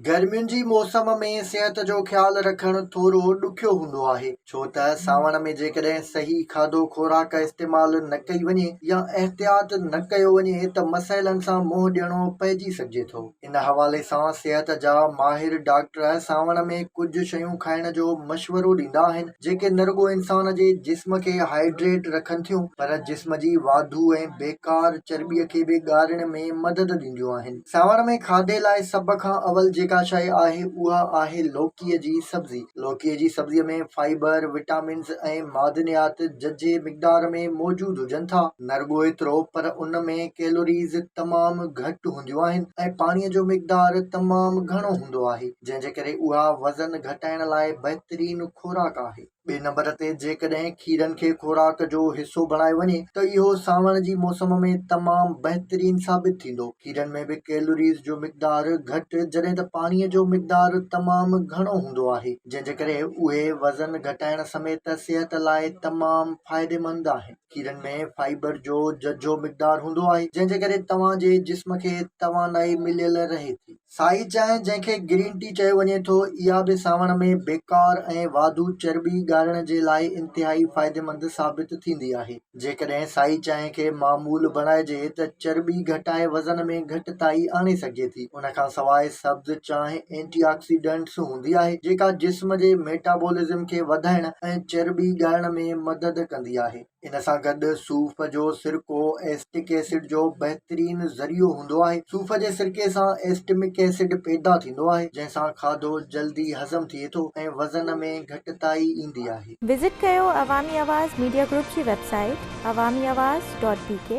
گرمين جي موسم ۾ صحت جو خيال رکڻ ٿورو ڏکيو هوندو آهي، ڇو ته سانوڻ ۾ جيڪڏهن صحيح کاڌو خوراڪ استعمال نه ڪئي وڃي يا احتياط نه ڪيو وڃي ته مسئلن سان منهن ڏيڻو پئجي سگهجي ٿو. ان حوالي سان صحت جا ماهر ڊاڪٽر سانوڻ ۾ ڪجهه شيون کائڻ جو مشورو ڏيندا آهن، جيڪي نه رڳو انسان جي جسم کي هائيڊريٽ رکن ٿيون پر جسم جي واڌو ۽ بيڪار چرٻي کي به ڳارڻ ۾ مدد ڏينديون آهن. سانوڻ ۾ کاڌي لاء سڀ کان اول جيڪا شيء آهي اها آهي لوڪيء جي سبزي. لوڪيء جي سبزيء ۾ فائبر، وٽامنز ۽ معدنيات ججهي مقدار ۾ موجود هجن ٿا. نه رڳو ايترو پر ان ۾ ڪيلوريز تمام گهٽ هونديون آهن ۽ پاڻيء جو مقدار تمام گهڻو هوندو آهي. جنهن جي ڪري اها وزن گهٽائڻ لاء بهترين خوراڪ آهي. ٻئي نمبر تي جيڪڏهن کيرن کي خوراڪ جو حصو بڻايو وڃي ته اهو سانوڻ جي موسم ۾ تمام بهترين ثابت ٿيندو. کيرن ۾ به ڪيلوريز جو مقدار گهٽ جڏهن ته پاڻي جو مقدار تمام گهڻو هوندو آهي جنهن جي ڪري اهي وزن گهٽائڻ سميت صحت لاء تمام فائديمند آهن. کيرن ۾ فائبر جو ججهو مقدار هوندو آهي جنهن جي ڪري توهان جي جسم کي توانائي مليل رهي ٿي. سائي چانهه جنهن کي گرين ٽي چيو وڃي ٿو، اها به سانوڻ ۾ بيڪار ۽ واڌو چرٻي ڳارڻ جي لاء انتهائي فائديمند ثابت ٿيندي آهي. جيڪڏهن سائي چانهه کي معمول بڻائجي ته چرٻي گهٽائي وزن ۾ گهٽتائي آڻي سگهجي ٿي. ان کان سواء سبز چانهه اينٽي آڪسيڊنٽس هوندي آهي، جيڪا جسم جي ميٽابولزم کي وڌائڻ ۽ چرٻي ڳارڻ ۾ مدد ڪندي آهي. ان سان گڏ صوف جو سرڪو ايسٽڪ ايسڊ جو بهترين ذريعو هوندو آهي. صوف جي سرڪي سان ايسٽمڪ ايسڊ پيدا ٿيندو آهي، جنهن سان کاڌو جلدي هضم ٿئي ٿو ۽ وزن ۾ گهٽتائي ايندي آهي. وزٽ ڪيو عوامي آواز ميڊيا گروپ جي website Awami Awaz dot B K.